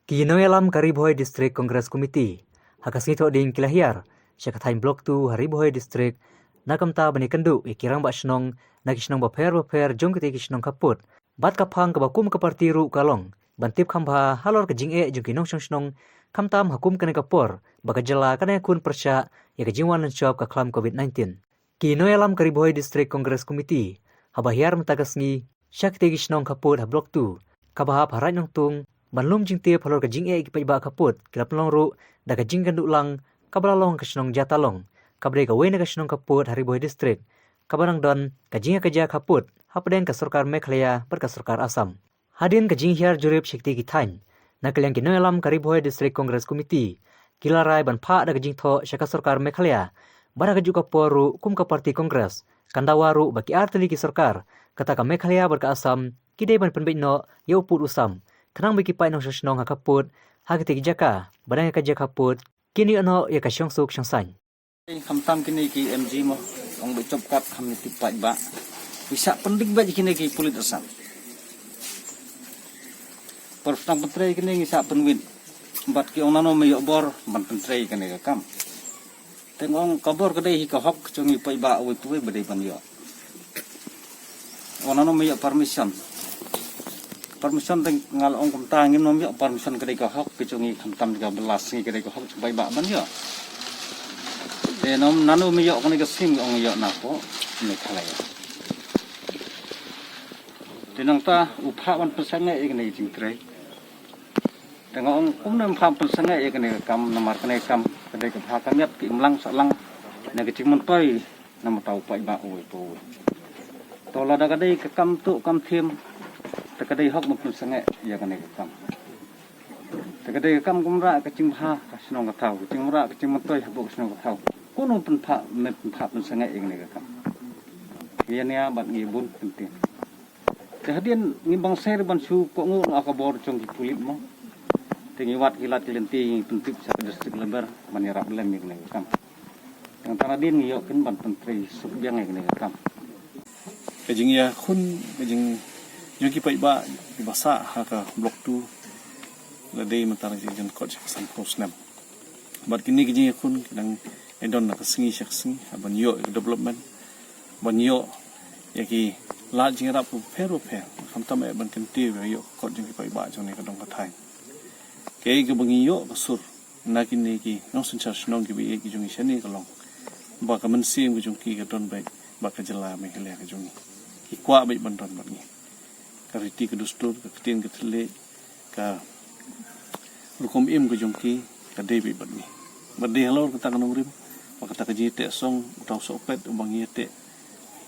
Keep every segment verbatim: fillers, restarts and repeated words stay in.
Ki nongïalam ka Ri Bhoi District Congress Committee ha ka sngi Thohdieng ki la hiar sha ka thaiñ Block two ha Ri Bhoi District, na ka bynta ban ïakynduh ïa ki rangbah shnong na ki shnong bapher bapher jong kitei ki shnong khappud. Bad ka phang kaba kum ka party ruh ka long ban tip kham bha halor ka jingeh jong ki nongshong shnong, khamtam ha kum kane ka por ba ka jylla ka dang ïakhun pyrshah ïa ka jingwan lynshop ka khlam Covid nineteen. Ki nongïalam ka Ri Bhoi District Congress Committee haba hiar mynta ka sngi sha kitei ki shnong khappud ha Block two kaba hap ha Raid Nongtung ban lum jingtip halor ka jingeh ki paidbah khappud, ki la pynlong ruh da ka jingkynduh lang kaba la long ka shnong Jatalong, kaba dei kawei na ka shnong khappud ha Ri Bhoi District, kaba dang don ka jingïakajia khappud hapdeng ka sorkar Meghalaya bad ka sorkar Assam. Hadien ka jinghiar jurip sha kitei ki thaiñ, na ka liang ki nongïalam ka Ri Bhoi District Congress Committee ki la rai ban phah da ka jingthoh sha ka sorkar Meghalaya ba ha kajuh ka por ruh kum ka party Congress kan dawa ruh ba ki ar tylli ki sorkar, kata ka Meghalaya bad ka Assam, ki dei ban pynbeit noh ïa u pud u sam khnang ba ki paid nongshong shnong ha khappud ha kitei ki jaka ba dang ïakajia khappud kin ïoh noh ïa ka shongsuk shongsaiñ. Khamtam kine ki M G mo, ong ba jop kat ham ni tip paidbah. Ki shah pyndik bad kine ki pulit Assam. Por pyntrei kine ngi shah pynwit. Bad ki ong nano me ïoh bor ban pyntrei kane ka kam. Te nga ong ka bor ka dei hi ka hok jong ngi paidbah uwei pa uwei ba dei ban ïoh. Ong nano me ïoh permission. Permission te nga la ong kumta, ngim nym ïoh permission, ka dei ka hok ka jong ngi, khamtam ka bylla sngi, ka dei ka hok jong paidbah ban ïoh. Te nano me ïoh kane ka skim, ong ïoh na pdeng Meghalaya. Te nangta u phah ban pynsangeh ïa kane ka jingtrei. Te nga ong kumno em phah pynsangeh ïa kane ka kam, namar kane ka kam ka dei ka bha ka miat, ka imlang sahlang na ka jingmyntoi namar u paidbah uwei pa uwei. To lada ka dei ka kam tuh kam thiem, te ka dei hok ban pynsangeh ïa kane ka kam. Te ka dei ka kam kumra ka jingbha ka shnong ka thaw, ka jingbha ka jingmyntoi hapoh ka shnong ka thaw. Kumno pynphah, me pynphah pynsangeh ïa kane ka kam. Ïa nia bad ngi bun kyntien. Te hadien ngi bang sher ban shu kohnguh noh ka bor jong ki pulit mo. Te ngi wad ki lad ki lynti, ngi pyntip sha ka district level ban ïarap lem ïa kane ka kam. Te nangta hadien ngi ïoh kin ban pyntrei suk biang ïa kane ka kam. Ka jingïakhun, ka jing, jong ki paidbah kiba sah ha ka Block two la dei mynta ka jingkot sha ka sanphew snem. Bad kine ki jingïakhun ki dang ïadon na ka sngi sha ka sngi, ha ban ïoh ïa ka development, ban ïoh ïa ki lad jingïarap bapher bapher, khamtam eh ban kyntiew ïa ka ïoh ka kot jong ki paidbah jong kane ka dong ka thaiñ. Kaei kaba ngi ïoh ka sur na kine ki nongsynshar shnong kiba ïeit ki jong ngi shane ka long ba ka mynsiem ka jong ki ka don beit bad ka jylla Meghalaya ka jong ngi. Ki kwah beit ban don bad ngi. Ka riti ka dustur, ka ktien ka thylliej, ka rukom im ka jong ki ka dei beit bad ngi. Bad dei halor kata ka nongrim, bad kata ka jingïateh song, uta u sohpet uba ngi ïateh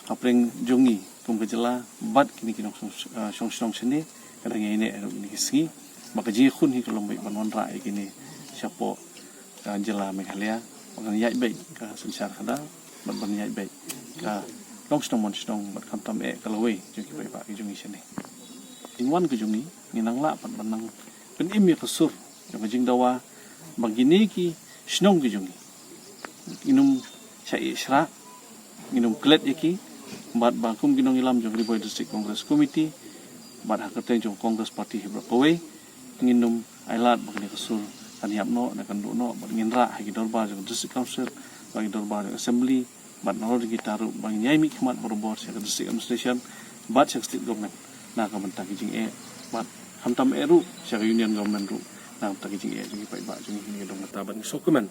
hapdeng jong ngi kum ka jylla bad kine ki nongshong, ah, shong shnong shane, ka dang ïaineh haduh kine ki sngi. Bad ka jingïakhun hi ka long beit ban wanrah ïa kine shapoh, ah, jylla Meghalaya, ba kan ïaid beit ka synshar khadar, bad ban ïaid beit ka long shnong man shnong, bad khamtam eh ka lawei jong ki paidbah ki jong ngi shane. Jingwan ka jong ngi, ngi nang lah pat ban nang pynim ïa ka sur jong ka jingdawa ba kine ki shnong ki jong ngi, ngin ym shah ïeh shrah, ngin ym klet ïa ki, bad ba kum ki nongïalam jong Ri Bhoi District Congress Committee bad ha ka kyrteng jong Congress Party hi baroh kawei, ngin ym ailad ba kane ka sur kan ïap noh ne kan duh noh, bad ngin rah ha ki dorbar jong District Council, bad ki dorbar jong Assembly, bad nalor kita ruh ba ngin ïai mihkhmat barabor sha ka District Administration bad sha ka State Government na ka bynta ki jingeh, bad khamtam eh ruh sha ka Union Government ruh na ka bynta ki jingeh jong ki paidbah jong ngi ha kane ka dong kata. Bad ngi sngewkmen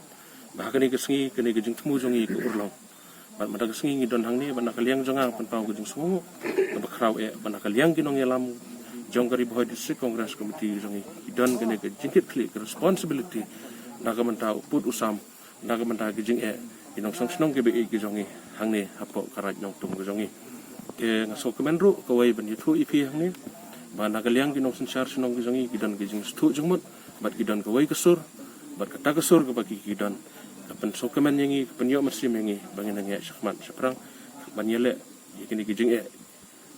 ba ha kane ka sngi kane ka jingthmu jong ngi ka urlong. Bad mynta ka sngi ngi don hangne bad na ka liang jong nga pynpaw ka jingsngewnguh kaba khraw eh ba na ka liang ki nongïalam jong ka Ri Bhoi District Congress Committee jong ngi ki don kane ka jingkitkhlieh, ka responsibility na ka bynta u pud u sam, na ka bynta ki jingeh ki nongshong shnong kiba ïeit ki jong ngi hangne hapoh ka Raid Nongtung ka jong ngi. Te nga sngewkmen ruh kawei ban ïathuh ïa phi hangne ba na ka liang ki nongsynshar shnong ki jong ngi ki don ki jingsngewthuh jingmut bad ki don kawei ka sur, bad kata ka sur kaba ki, ki don ka pynsngewkmen ïa ngi, ka pynïoh mynsiem ïa ngi ba ngin nang ïaid shakhmat shaphrang ban ïaleh ïa kine ki jingeh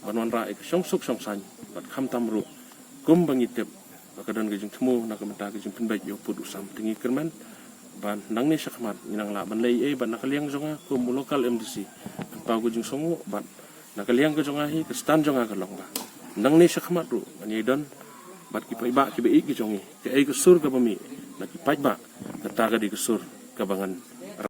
ban wanrah ïa ka shongsuk shongsaiñ. Bad khamtam ruh kumba ngi tip ba ka don ka jingthmu na ka bynta ka jingpynbeit ïa u pud u sam, te ngi kyrmen ba nangne shakhmat ngin nang lah ban leh ei ei, bad na ka liang jong nga kum u local M D C pynpaw ka jingsngewnguh, bad na ka liang ka jong nga hi ka stand jong nga ka long ba nangne shakhmat ruh ngan ïai don Bad ki paidbah kiba ïeit ki jong ngi, kaei ka sur kaba mih na ki paidbah, kata ka dei ka sur kaba ngan